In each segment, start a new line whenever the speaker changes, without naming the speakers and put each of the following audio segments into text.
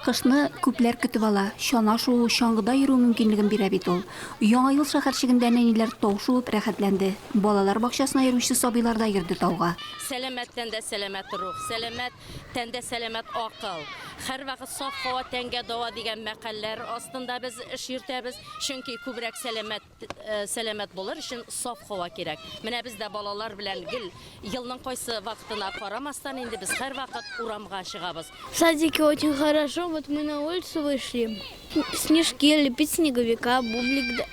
Кышны күпләр көтеп ала. Чана шуу, чаңгыда йөрү мөмкинлеген бирә бит ул. Яңа ел шәһәрчегендә нәниләр тау шуып рәхәтләнде. Балалар бакчасына йөрүче сабыйлар да йөрде тауга.
Сәламәт тәндә сәламәт рух, сәламәт тәндә сәламәт акыл. Һәрвакыт саф һава тәнгә дава дигән мәкальләр астында без эш йөртәбез. Чөнки күбрәк сәламәт сәламәт булыр өчен саф һава кирәк. Менә без дә балалар белән гел елның кайсы вакытына карамастан инде без һәрвакыт урамга чыгабыз.
В садике очень хорошо, вот мы на улицу вышли, снежки лепить, снеговика, бублик,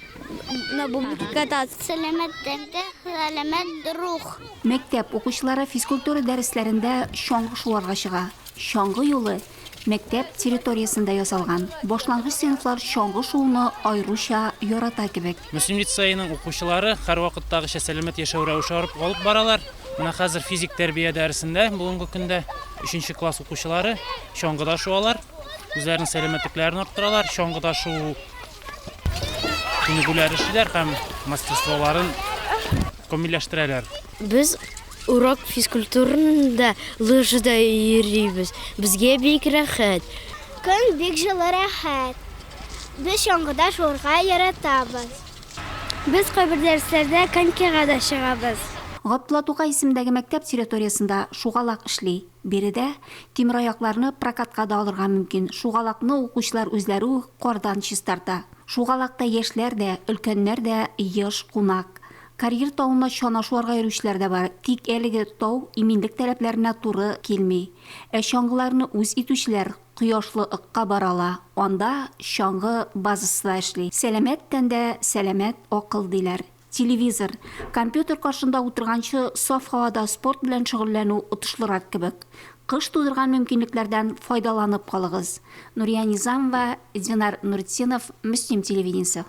на бублике кататься.
Сәламәт тәндә сәламәт рух.
Мәктәп укучылары физкультура дәресләрендә чаңгы шуарга чыга. Чаңгы юлы мәктәп территориясендә ясалган. Башлангыч сыйныфлар чаңгы шууны аеруча ярата кебек.
Мөслим лицееның укучылары һәрвакыттагыча сәламәт яшәү рәвеше алып баралар. Менә хәзер физик тәрбия дәресендә бүгенге көндә өченче класс укучылары чаңгыда шуалар, үзләренең сәламәтлекләрен арттыралар, чаңгыда шуу күнегүләр эшлиләр һәм мастерстволарын камилләштерәләр.
Без урок физкультурында лыжада йөрибез. Безгә бик рәхәт.
Көн бик җылы рәхәт. Без чаңгыда шуырга яратабыз.
Без кайбер дәресләрдә конькига да чыгабыз.
Габдулла Тукай исемендәге мәктәп территориясендә шугалак эшли. Биредә тимераякларны прокатка да алырга мөмкин. Шугалакны укучылар үзләре үк кардан чистарта. Шугалакта яшьләр дә, өлкәннәр дә еш кунак. Карьер тавына чана шуарга йөрүчеләр дә бар, тик әлеге тау иминлек таләпләренә туры килми. Ә чаңгыларны үз итүчеләр Кояшлы Ыкка бара ала, анда чаңгы базасы да эшли. Сәламәт тәндә сәламәт акыл, диләр. Телевизор, компьютер каршында утырганчы, саф һавада спорт белән шөгыльләнү отышлырак кебек. Кыш тудырган мөмкинлекләрдән файдаланып калыгыз. Нурия Низамова, Динар Нуртдинов, Мөслим телевидениесе.